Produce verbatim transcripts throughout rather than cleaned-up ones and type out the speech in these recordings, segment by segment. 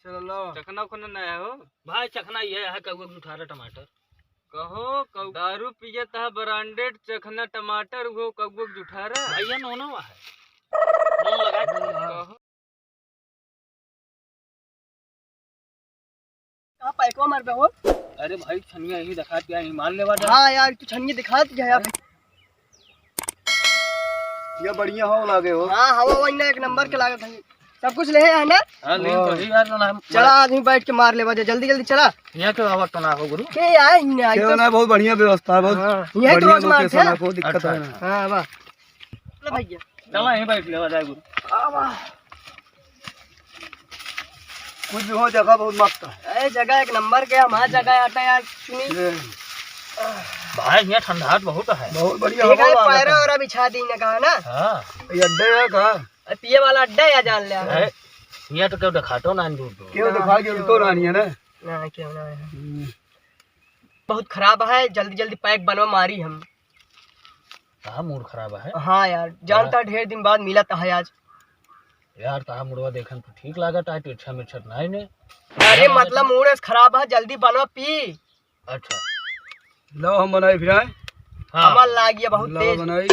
चलो। चखना उखना ना है हो? भाई, चखना ये है, कौआ के जुठारा टमाटर। कहो, कौ-, दारू पियत है branded चखना टमाटर, वो कौआ के जुठारा। भैया, नोनो है। नोन लगा दे। कहो। कहाँ पैकवा मारबे हो? अरे भाई, छनिया यही दिखा दिया, यही मार लेवा जा। हाँ यार, तू छनिया दिखा दिया यार। ये बढ़िया हो लागे हो। हाँ, हवा वही ना एक नंबर के लागत है। सब कुछ ले है ना? हाँ, ले तो ही यार, ना हम चला, आदमी बैठ के मार लेवा जा, जल्दी जल्दी चला। यहाँ के आवाज तो ना हो गुरु। के आए ही ना, आई क्यों तो ना, बहुत बढ़िया व्यवस्था है, बहुत हाँ। यहाँ तो बढ़िया रोज मारते location हैं। है, कोई दिक्कत अच्छा, है ना। हाँ, वाह। ले भैया। चला, यहीं बैठ लेवा जाए गुरु। आ, वाह। कुछ भी हो, जगह बहुत मस्त है। ए, जगह एक नंबर के, हमार जगह आता है यार, सुनी। ये। भाई, यहाँ ठंडाहट बहुत है। बहुत बढ़िया ठीक हवा है, लागत पैरा है। वैरा बिछा दी ना कहा ना। हाँ। ये अड्डे है का? ए, पिए वाला अड्डा या जान ले। अरे, यहाँ तो क्यों दिखातो ना दूर दूर। क्यों ना, दिखा के क्यों उनको ना। रानी है ना? ना, क्यों ना है। हम्म। बहुत खराब है, जल्दी जल्दी पैक बनवा मारी हम। कहाँ मूड खराब है? हाँ यार, जानता यार। ढेर दिन बाद मिलत है आज। यार, तहा मुड़वा देखन तो ठीक लागत है, तिरछा मिरछत नाई ने। अरे, मतलब मूड ऐस खराब है, जल्दी बनवा पी। अच्छा। लो, हम बनाई फिर आए। हाँ। हमार लाग गया बहुत लाओ तेज। बनाई।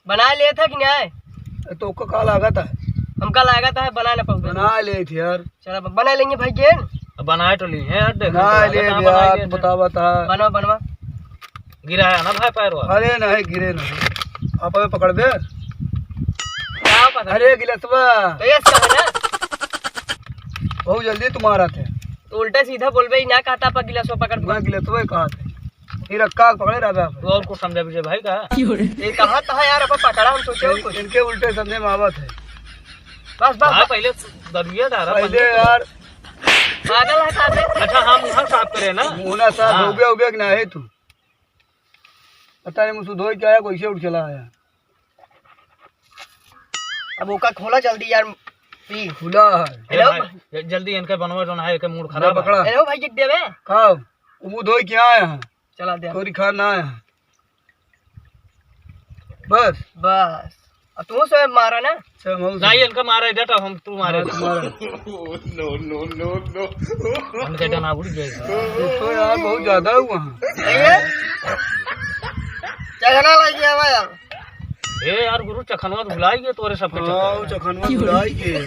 बना लेत है कि नहीं? ए, तो ओका का लागत है? हमका लागत है बना ना पाऊँ। बना लेत यार। चला, ब-, बना लेंगे भाई, गेन। अब बनाए तो ली है यार, देखो बना तो ले लागत है, यार, बनाए तू लेत है। बता, बता। बनवा, बनवा। गिराया ना भाई पैरवा? अरे नहीं, गिरे नहीं। आप हमें पकड़बे? क्या पकड़? अरे गिलसवा। तो ये क्या है ना? बहुत जल्दी तुम्हारा थे। तो उल्टा सीधा बोलबे ही ना, कहता पर गिलसवा पकड़ मैं दुकान। गिलसवा कहा थे। फिर अक्का पकड़े रहबे आप। तू और कुछ समझा विजय भाई का? ये कहा था यार, अब पकड़ा हम सोचे हो कुछ। इनके उल्टे समझे में आवत है। बस, बस, हाँ, बस। पहले दबिया डाला, पहले पहले तो यार। पागल है साहब। अच्छा, हम मुंह साफ करें ना? मुंह ना साफ हाँ। हो गया, हो गया कि ना है तू? पता नहीं, मुंह धोए के आया, कैसे उठ चला आया। अब ओका खोला जल्दी यार, पी। खुला है। ए हेलो। भाई, जल्दी इनके बनवा, जौन है, एके मूड खराब है। पकड़ा। हेलो भाई, एक देवे। का? वो मुंह धोए के आया है। चला दे। थोड़ी खा ना आया। बस। बस। अब तू से मारा ना। अच्छा, हम नहीं, इनका मारा है, बेटा, हम तू मारे। हाँ, तुम्हारा। No, no, no, no। हम कहते ना उड़ जाएगा। देखो यार, बहुत ज्यादा हुआ है। सही है? चखना लग गया भाई अब। ए यार गुरु, चखनवा तो भुलाई गए तोरे सबके हाँ, चक्कर वो में। चखनवा भुलाई गए।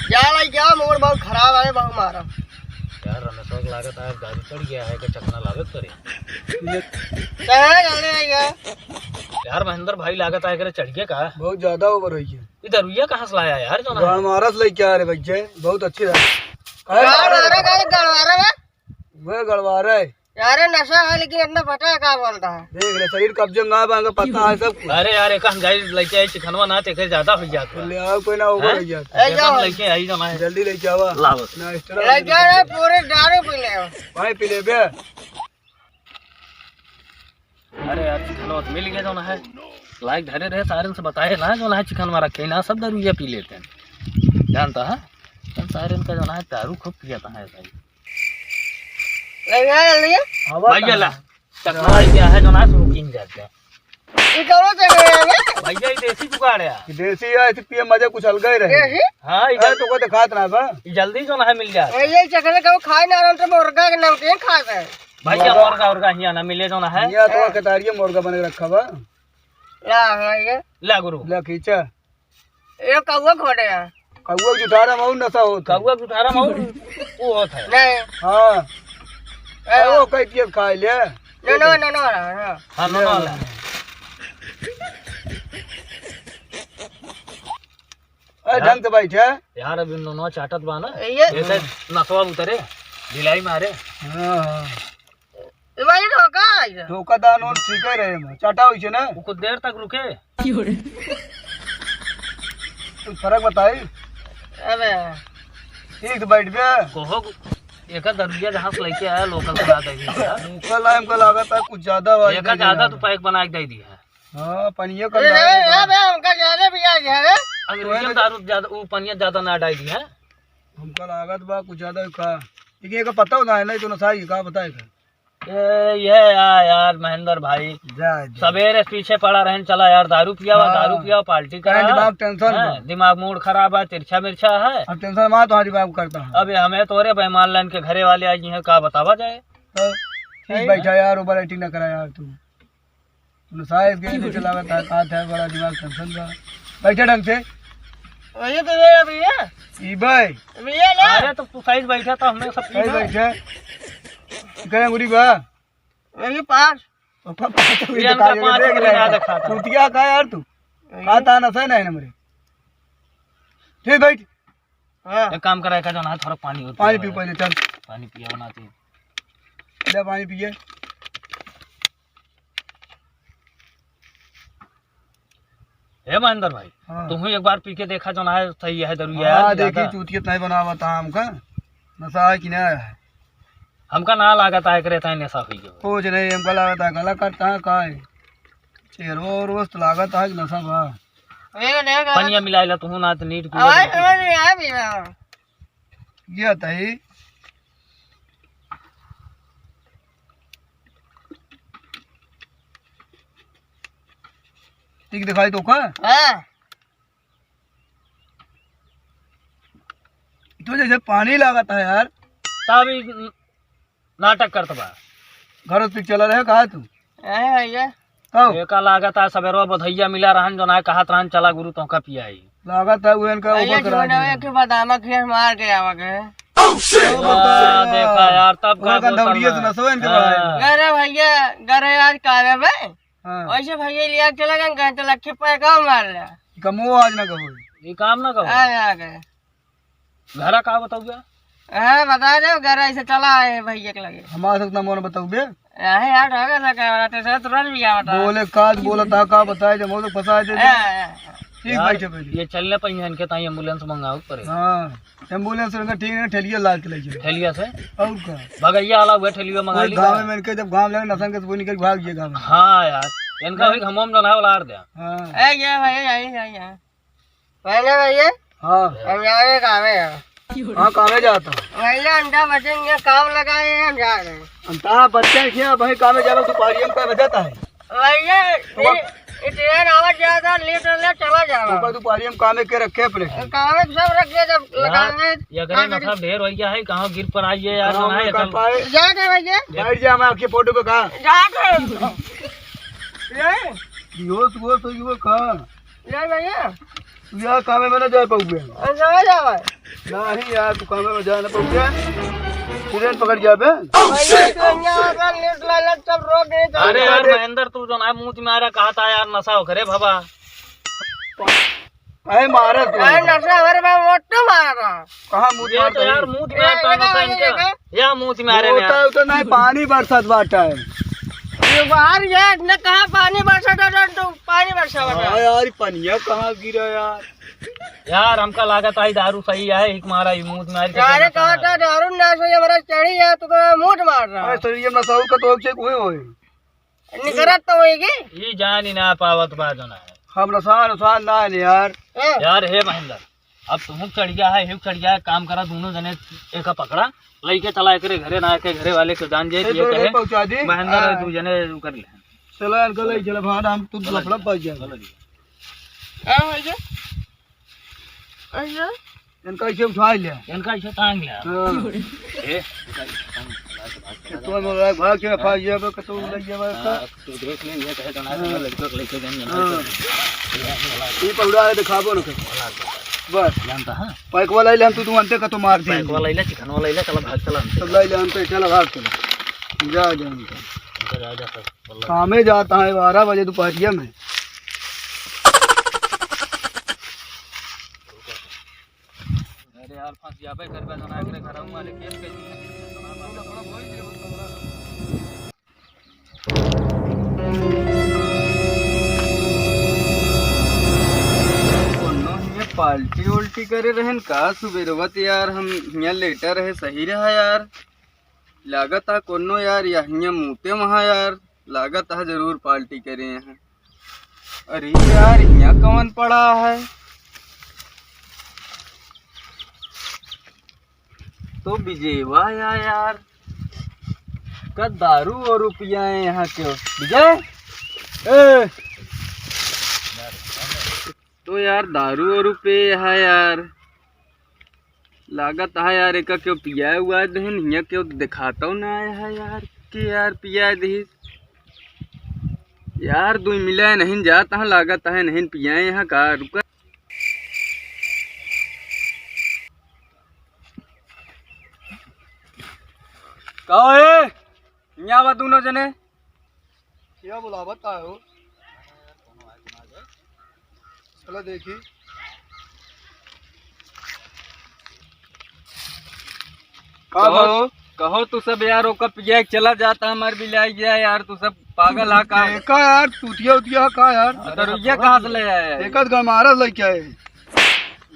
क्या लाई क्या, मूड बहुत खराब है, बहुत मारा। यार, रमेशवा के लागत है, दारू चढ़ गया है, कि चखना लावे करे। कहाँ जाने है यार? यार, महेंद्र भाई लागत है, करे चढ़ गया का? बहुत ज्यादा over हो गया। ये दरुइया कहाँ से लाया यार, जो ना है? गणवारा से लेके आ रहे भैया, बहुत अच्छी है। काहे गणवारा, काहे गणवारा में? वह गणवारा है। यार, नशा है, लेकिन इतना फटा है, क्या बोलता है? देख ले, शरीर कब्जे में ना बा, हमको पता है सब कुछ। अरे यार, एक हम जाई लेके आई, चिकनवा ना, तेरे ज्यादा हो जाता है। ले आओ, कोई ना, over हैं? हो जाता है। ए, जाओ। लेके आई, जो ना है। जल्दी लेके आवा। लाओ। ना, extra ले लेके जाओ, पूरे दारू पी ले। भाई, पी ले बे। अरे यार, चिकनवा तो मिल गया, जो ना है। लायक धरे रहे, सारे से बताए ना, जो ना है, चिकनवा रखे ना, सब दरुइया पी लेते हैं। जानता है? हम सारे इनका जो ना है, दारू खूब पिया था है भाई। ले गया, ले गया। हाँ, भाई, बता। ये ला, चकमा आई गया है, जो ना, शुरू किन जाते हैं। ये कौन सा चकमा है? भैया, ये देसी जुगाड़ है। ये देसी है, इसे पिए मजे कुछ अलग ही रहे। देसी? हाँ, ये अरे, जल्दी, तो को दिखात ना बा। ये जल्दी जो ना है, मिल जाए। ए, ये चकमा कबो खाए ना, हम तो मुर्गा के नमकीन खाते हैं। भैया, मुर्गा। मुर्गा, उर्गा हियाँ ना मिले, जो ना है। हियाँ तो हाँ। कटारिये मुर्गा बने रखा बा। ला, हाँ, ये। ला, गुरु। ला, खींचा। ये कौआ घोड़े हैं। कौआ जुठारा में और नशा होता है। कौआ जुठारा में और वो होता है। नहीं। हाँ। ए, अरे वो कह दिया खा ले। नो, नो, नो, नो, हाँ। हाँ, नो, नो, ले। अरे ढंग से बैठ है। यार, अभी नोनवा चाटत बा ना। ये? ये तो नसवा उतरे, ढिलाई मारे। हाँ, हाँ। ए भाई, धोखा है ये। धोखा दान और ठीक ही रहे में। चाटा होई छे ना? वो कुछ देर तक रुके। कुछ फर्क बताई? अबे। ठीक से बैठ बे। कहो, एक दरुइया जहाँ से लेके आया, local से ला देगी। Local है, हमको लागत है कुछ ज्यादा हुआ एक है। ज्यादा तो pack बना के दे दिया। हाँ, पनिया ए, कम ए, डाल दे। ए, बे, हमका ज्यादा पिया गया रे। अंग्रेजी में दारू ज्यादा, वो पनिया ज्यादा ना डाल दी है। हमका लागत बा कुछ ज्यादा का। लेकिन एका पता होता है ना, तो नशा ही का पता है का? ए, ये या-, यार महेंद्र भाई, जा, जा। सवेरे से पीछे पड़ा रहन, चला यार दारू पियावा, हाँ। दारू पियावा, पार्टी करा। दिमाग tension हैं, बा। दिमाग mood खराब है, तिरछा मिर्चा है। अब tension मा तुम्हारी बात करता है। अब हमें तोरे बेईमान लाइन के घरे वाले आई हैं, का बतावा जाए? तो ठीक सही बैठा है। यार, over acting ना करा यार तू। तू नसाए के नहीं चलावत है, का था बड़ा दिमाग tension बा। बैठा ढंग से। वही तो ये अभी है। ई भाई। अभी ये ना। अरे तो तू सही बैठा तो हमने सब सही ठीक है। बैठा। करे अंगूरी बा। वही पास। पापा, पापा, ये ये इनका दिखा के पाँच देख अंगूरी ले। ना दिखाता। चूतिया का यार तू? वही। का ताना सही नहीं ना मेरे। ठीक बैठ। हाँ। एक काम करा, एक जौन है, थोड़ा पानी और पानी पिया पी पहले, चल। पानी पिया बना तू। ले पानी पिए। हे महेंद्र भाई, हाँ। तुहूँ एक बार पी के देखा, जौन है, सही है, जरूरी है, हाँ, ज्यादा। देखी, चूतियत नहीं बनावा था हमका, नशा है कि नहीं है? हमका ना लागत है, एकरे ताई नशा हुई गयो। कुछ नहीं, हमका लागत है, गला करता है, का है? चेहरो और वस्त लागत है कि नशा बा। एक, एक, पनिया मिलाइला तुहूँ ना, तो नीट पी। आवाज समझ में आ भी ना। ये तही। ठीक दिखाई तो का? हाँ। तो जैसे पानी लागत है यार। तब ई नाटक करत बा। घर से चला रहे कहा तू? अरे भैया। कहो। एका लागत है सबेरवा बधैया मिला रहन, जौन है कहत रहन, "चला गुरु, तोहका पियाई।" लागत है वो इनका भैया, ऊपर करा छोड़, दिया। एक बादामा खीर मार के आवा के। ओ वाह, बाबा। देखा यार, तब का ओका बोलता दौड़िए ना। तो नसो इनके हाँ। बढ़ाए। अरे भैया, अरे आज काले में हाँ। वैसे भैया लिया के चला गए, गए तो लक्खे पे का मार लिया। कमो आज ना कहो। ये काम ना कहो। आ, आ गए। घरा का बताऊबे? हाँ, बता दे, घर ऐसे चला आए भैया के लगे। हमारे साथ ना मोन बताऊबे? अरे यार, हो गया था, क्या बता, तेरे साथ तुरंत भी क्या बता? बोले, का बोला था, का बताए, जब वो लोग फंसा दे दे। हाँ, हाँ, हाँ। ठीक यार, बैठे, बैठे। ये चलने पर इनके ताई ambulance मंगाओ पड़े। हाँ, ambulance उनका ठीक नहीं, ठेलिया लाद के ले जाए। ठेलिया से? और का? भगैया वाला हुआ, ठेलिया मंगा कोई ली गाँव का? में इनके जब गाँव लगे, नसन के तो वो निकल भाग गए गाँव में। हाँ यार, इनका हाँ। भी घमोम जनाए वाला आर दे। हाँ। ए, ये भाई, यही, यही, यही। पहले भैया, हाँ। हम जा रहे कामे हैं। हाँ, कामे जाता। भैया, अंडा बचेंगे, काम लगाए हैं, हम जा रहे हैं। अंडा बच्चे क्या भाई, कामे जावे, दुपहरिया में का बजाता है? भैया, तो ये, ये ट्रेन आवत जाता, लेट हो गया, चला जावा। ऊपर दुपहरिया में कामे के रखे अपने। कामे सब रख दिया, जब यार, लगाएंगे। ये अगर काम नशा ढेर हो गया है, कहाँ गिर पर आई है यार, कहाँ कहाँ में है कर कल? पाए? जा दे भैया। बैठ जा, मैं आपके फोटो पे कहा। जा दे। ये? बेहोश, बेहोश हो गया, कहाँ? यार भैया। तू यार कामे में ना जा पाऊबे। अरे ना जावे। नहीं यार, तू कामे में जा ना पाऊबे। ट्रेन पकड़ जाबे। भैया, तो यहाँ अगर लेट लाला सब रोक दे तो। अरे यार, अरे। महेंद्र, तू जौन है मुँह मारा कहा था यार, नशा हो करे बाबा। अरे मारा तू। अरे नशा हो रे बाबा, वो तो मारा। कहाँ मुँह ये मारता तो है? यार मुँह मारता है, ये नशा इनका। देखा? या मुँह मारे ने होता यार। है तो नहीं, पानी बरसात बाटा है। ये बाहर ये इतने कहाँ पानी बरसाता था, तो पानी बरसा बता। हाँ यार, ये पनिया कहाँ गिरा यार? यार, हमका लागत आई दारू सही है, एक मारा ही मुँह मार के अरे, चलता कहा है। था दारू ना सही, हमारा चढ़ी है, तू तो मुँह मार रहा है। अरे, सर, ये नशा का तो एक चेक हुए होए। निकरत तो होएगी। ई जान ही ना पावत बा जौन है। हम नसान उसान ना है यार। हाँ। यार, हे महेंद्र, अब तुहूँ चढ़ गया है, हिउ चढ़ गया है, काम करा, दोनों जने एका पकड़ा, लइके चला एकरे घरे, ना एके घरे वाले के जान जाए, ए, ये तो कहे, नहीं पहुँचा दी। महेंद्र, हाँ। तू जने उ कर ले। चला, इनका ले चला, भाड़ हम तू चला लफड़ा जी। पहुँच जाएगा। चला जी। हाँ, भैया। भैया। इनका ऐसे उठा ले। इनका ऐसे टांग ले। हाँ। ए, तो हम लोग भाग के फंस जाबे, कतौ लग जाबे का। हाँ, तू देख ले, ये कहे तो ना, हाँ। लड़का को लेके जाएंगे, हाँ। ये पहुड़ा है, दिखाबो ना कर। बस। जानता है? पैक वाला ही ले हम, तू, तू अंते का तो मार दे। पैक वाला ही ले, चिकन वाला ही ले, चला भाग, चला अंते। सब लाई ले अंते, चला भाग, चला। जा, जा अंते। अंते जा, जा, सब, बोला। कामे जाता है बारह बजे दोपहरिया में। अरे यार, फंस जाबे करबे, जना एकरे घर वाले केस कर दिए। कोनो हियाँ पार्टी उल्टी करे रहन का सुबेरवा ते यार, हम हियाँ लेटा रहे, सही रहा यार। लागत है कोनो यार, या हियाँ मूते वहाँ यार, लागत है जरूर पार्टी करे हैं। अरे यार, हियाँ कौन पड़ा है? तो विजयवा या यार, का दारू और रुपया है यहाँ के? विजय, ए! तो यार, दारू और रुपये है यार, लागत है यार, एका क्यों पिया हुआ है, हिया क्यों दिखाता ना है यार, कि यार पिया दही यार, दुई मिला नहीं जात है, लागत है नहीं पिया यहाँ का, रुका। का है? हिया आवा दोनों जने। क्या बुलावत आए हो? चलो देखी। का कहो, भाई? कहो तू सब यार, ओका पिया के चला जाता, हमार बिलाई गया यार, तू सब पागल हा का? देखा यार, टूटिया उटिया हा का यार? तो रुइया कहाँ से ले आया है? एक आध गणमारस लेके आए।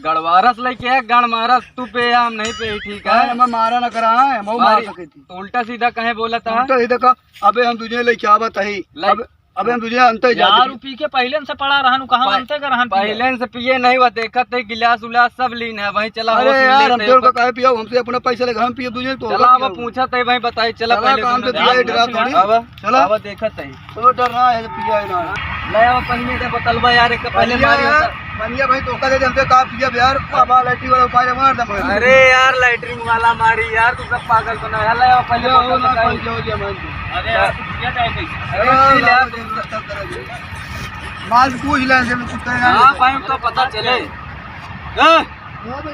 गणमारस लेके आए, गणमारस तू पे, हम नहीं पे, ठीक है? हाँ, हमें मारा ना करा है, हम मार मारी, सके थी। तो उल्टा सीधा कहे बोला था? उल्टा सीधा का, अबे हम तुझे लेके आवत ही। ले- अब अबे हम तुझे अंत ही यार, जाते। उ पी के पहिले से पड़ा रहन, उ कहाँ पह-, अंते का रहन पिए? पहिले से पिए नहीं हुआ, देखत है गिलास उलास सब लीन है, वहीं चला अरे होश में यार, हम लेते तेरे हैं। का काहे पिया, हमसे अपना पैसा लेके हम पिए तुझे तो चला, अब पूछत है भाई, बताई, चला चला, पहिले काम दोनों से जने। पिया ही डरा थोड़ी। अब, चला। अब देखत है। तो डर रहा है, पिया ही ना। ले आओ पहले दे बोतलवा यार, एक पहले बढ़िया मारी यार, होता। बढ़िया भाई, धोखा दे दे हमसे, का पिया यार, बाबा लैट्रिन वाला उपाय मार दे मगर। अरे यार, लैट्रिन वाला मारी यार, तू सब पागल बना है। ले आओ पहले ले आओ बोतल ना, बताई। पैसा हो गया, मान दो। अरे यार, तू पिया जाए कैसे? अरे, अरे, पी ले यार। बात पूछ ले, ऐसे में कुछ कहेगा हाँ नहीं। भाई, तो पता चले। ए? हाँ भाई।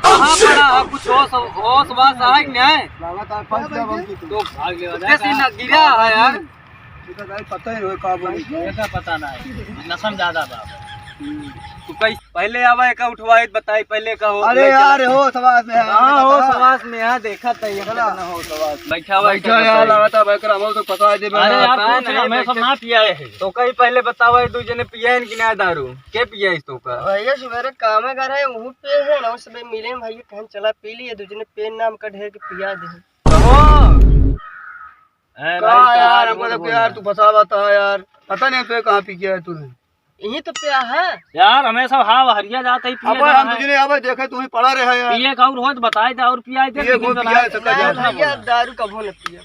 कहाँ पड़ा है? कुछ होश, होश वास है कि नहीं? लगातार फंस गया भाई। तो भाग ले, कैसे ना गिरा है यार? ये तो भाई पता ही नहीं का बोली। ये तो पता नहीं। नशा में ज्यादा बा। तू कहीं पहले आवा, एका उठवाई, बताई पहले का हो, अरे ले चला। यार, होश वास में है, हाँ, बता। होश वास में है, देखा था ये चला। कितना होश वास। बैठा हुआ बैठा है, यार, बताई। लगातार बैठ कर हम लोग तो पता है, अरे यार, पता कुछ नहीं, हमें सब बैठे। ना पिया है। तो कहीं पहले बतावा, ये दू जने पिया है कि ना दारू? के पिया है तो का? भैया, सवेरे काम है, घर है, वहू पे है ना, उसमें मिले हैं भैया, कहेन चला पी लिए, दू जने पेन नाम का ढेर के पिया दे। कहो। ए, का भाई, यार, का हमको बोल तो बोल यार, रहा तू है? फंसावा था यार, पता नहीं तो कहाँ पी गया है तूने। यही तो पिया है। यार, हमें सब हाँ हरिया जाता ही पिए अबे, जाना हम है। तुझे नहीं, अबे, देखे तू ही पड़ा रहे यार। पिए का और हो तो बताए दे और पियाए दे, पिए लेकिन को तो पिया नहीं। है, सबका नहीं जाता है। भैया, दारू कभो न पिया।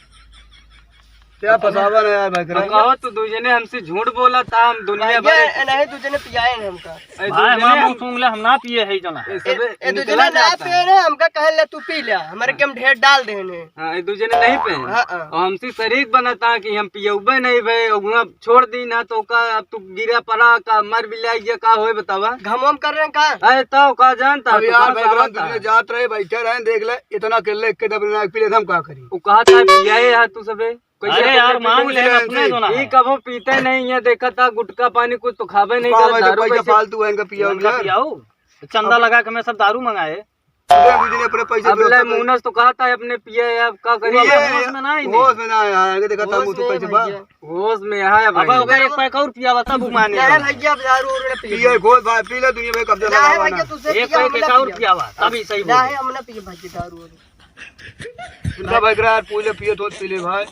क्या फंसावा ना यार, भाई, अब करेंगे। कहो तो दू जने हमसे झूठ बोला था, हम दुनिया भैया, भर ए, नहीं, दू जने पियाए नहीं हमका। ए, भाई, दू जने हमारा हम मुंह सूंघ ले, हम ना पिए है जना। ए, ए, सबे ए, दू निकला जने ना जाता पिए है। ना, हमका कहे ले तू पी ले, हमारे के हम ढेर डाल देने। हाँ, ए, दू जने नहीं पे। हाँ, हाँ। और हमसे शरीक बना था कि हम पियउबे नहीं भे, उहाँ छोड़ दी ना तो का, अब तू गिरा पड़ा का, मर भी ले गया का होए बतावा? घमोम कर रहे हैं का? अरे तो का जानता अब तू यार, कहाँ से भाई, आवता? तुझे जात रहे, बैठे रहे, देख ले, इतना कर ले, एक के दबे ना पी ले, हम का करी? वो कहा था पिया है यार तू सबे। कैसे अरे यार, करके मान पीते ले, हैं अपने इनसे? जो ना ये है। कबो पीते नहीं है, देखा था गुटखा पानी कुछ तो खाबे नहीं का करता, भाई, तो दारू पैसा कैसे? फालतू है इनका पिया इनका यार। पियाओ। चंदा अब लगा के मैं सब दारू मंगाए। अबे, मुझे अपने पैसे अब ले, व्यवस्था कर। मुनस तो कहा था अपने पिया है, अब का करी? ये होश में ना है, होश में ना है, आगे देखा था होश मुझे में कैसे बा। भैया। होश में है अब भाई। अगर एक पैक और पिया बता, वो माने नहीं ना। भैया, अब दारू और ना पिए। पिए, घोल भाई, पी ले, दुनिया में कब्जा ना है लगा भैया, ना। तुझसे एक पिया, पैक हम एक ना और पिए। पिया बा, तभी सही ना बोले। है, हम ना पिए भाई, दारू और। इनका भाई करा यार, पी ले, पिए तो पी ले भाई।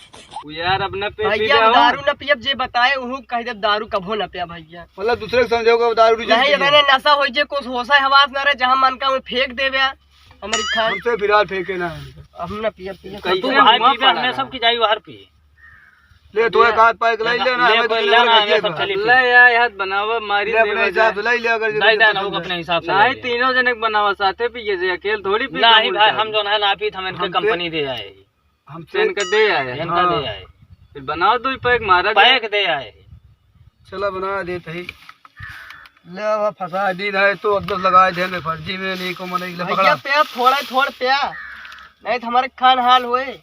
वो यार, अब न पे, पी भैया, ले हम हो। दारू न पियब, जे बताए, उहू कह देब, दारू कभो न पिया भैया। मतलब, दूसरे के समझे हो, दारू नहीं, जरूर पिए। अगर नशा हो जे, कुछ होश है, हवास न रहे, जहाँ मन का, वहीं फेंक देवे, हमारी खान। हमसे फिलहाल फेंके ना है। हम न पियब, पियब। कैसे तू भाई हुआ पीबे, पड़ा हमने है? सब की जाई बाहर पिए। ले, तो एक आध पैक ले ले ना, ले, हमें कोई तो ले ना, लगे हमें सब बा। चली ले यार, यार, बनावा, मारी ले, अपने देवा हिसाब से जाए। ले ले, अगर नहीं, जरूरत नहीं, है हम तो। अपने हिसाब से नहीं, ले ले। तीनों जने के बनावा, साथे पिए जे, अकेल थोड़ी पी नहीं के भाई, बोलता हम है। जो है ना, पी तो हम इनके हमसे कंपनी दे आए। हमसे इनका दे आए। इनका हाँ। दे आए। फिर बनाओ दो ही पैक, मारा जाए। पैक दे आए। चला बना देते ही। ले अब फंसा दी रहे तो अब दस लगा दे हमें फर्जी में, नहीं को मने ले भैया पकड़ा। प्या, थोड़ा थोड़ा प्या, नहीं तो हमारे खान हाल होए।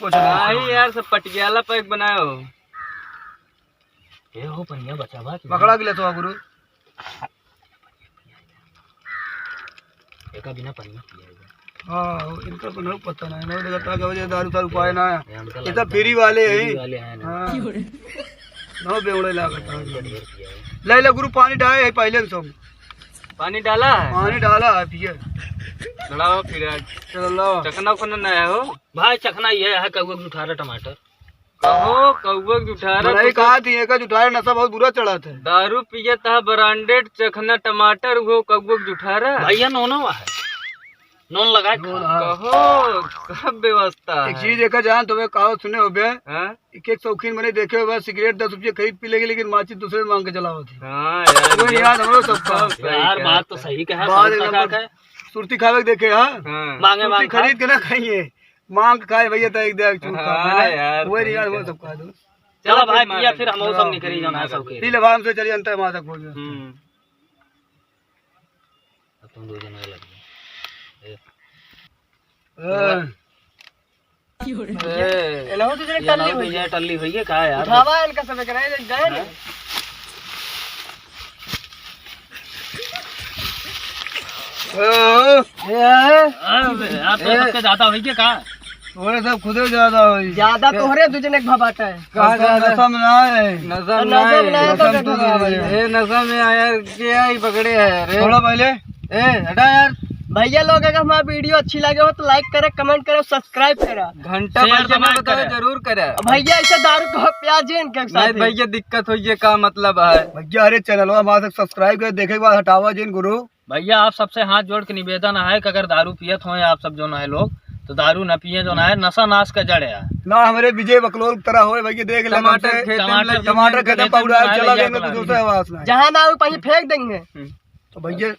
कुछ नहीं। नहीं यार, सब पटियाला पैक बनाओ। ए हो, पनिया बचा बा कि पकड़ा के ले तो गुरु। एका बिना पनिया पिए हुए। हाँ, इनका तो नहीं पता नहीं, नहीं देखा था कि वजह दारू तारू पाए ना। ये हमका ये तो लगता फ्री है, वाले फ्री हैं। वाले हैं ना। हाँ। नौ बेवड़े लागत है। हमका ढेर पिया है। ले ले गुरु, पानी डाले है पहले से सब। पानी डाला है? पानी डाला है, पिए। चलाओ फिर आज। चलो। चखना उखना नया हो? भाई, चखना ये है, कौआ के जुठारा टमाटर। कहो, कौआ के जुठारा बड़ाई तो कहा थी, एक जुठारा नशा बहुत बुरा चढ़ा था। दारू पियत है, branded चखना टमाटर, वो कौआ के जुठारा। भैया, नोनो है। नून लगा नून, हाँ। कहो, सब व्यवस्था एक है। चीज एक जान, तुम्हें कहावत सुने होबे? हाँ? एक एक शौकीन मने देखे होबे, सिगरेट दस रुपये खरीद पी लेगी, लेकिन माचिस दूसरे से मांग के जलावत है। हाँ यार, वो ये यार, हमरो सबका। सब सही यार, कहा बात तो था। सही कहा, बात सब एक कहा नंबर। का है। सुरती खावे के देखे, हाँ? हाँ। मांगे, सुरती मांग खा। खरीद के ना खाइए, मांग के खाए भैया, तो एक दे, एक चूर खा, हाँ है ना? यार, वही सही यार, वो कहा। सबका दो। चलो भाई, पिया फिर हम सब निकरी जाना है सबके। पी ले भाई, हमसे चलिए, अंतर माता खोल दे। हम्म। अब तुम दो जने लग गए। ए। ए। ए, लहो तो जरा ये टल्ली लहो तो होई। ये टल्ली होई है का यार? उठावा इनका सब एक रहे, गए ने। हाँ? ए। ए। अरे, आप तो ए। सबसे ज्यादा होई है का? तोरे सब खुदे ज्यादा होई। ज्यादा तोहरे दू जने के भबाटा है। कहाँ हम तो ज्यादा? नशा में ना है। नशा में नशा ना में है। ना है तो नशा में देखो ना है। भाई। ए, नशा में आया, क्या ही पकड़े है रे? थोड़ा पहले। ए, हटा यार। भैया लोग, अगर हमारा वीडियो अच्छी लगे हो तो लाइक करे, कमेंट करे, सब्सक्राइब करे। घंटा share बजे में दबा बताओ, करे। जरूर करे। भैया ऐसे दारू को प्याज है इनके साथ नहीं है। भैया, दिक्कत होई है, का मतलब है? भैया, अरे चैनलवा हमारा सब्सक्राइब करे, देखे के बाद हटावा जिन गुरु। भैया, आप सबसे हाथ जोड़ के निवेदन है कि अगर दारू पियत होए आप सब जो ना है लोग, तो दारू न पिए जो ना है, नशा नाश का जड़ है। ना, हमरे विजय बकलोल की तरह होए भैया, देख ले टमाटर तुमसे। खेते में टमाटर लगे टमाटर हैं, खेते में खेते में पाउडर लगे चला हैं, गया, इनमें कुछ दूसरा आवाज ना है। जहाँ ना हो, वहीं फेंक देंगे। हम्म। तो भैया,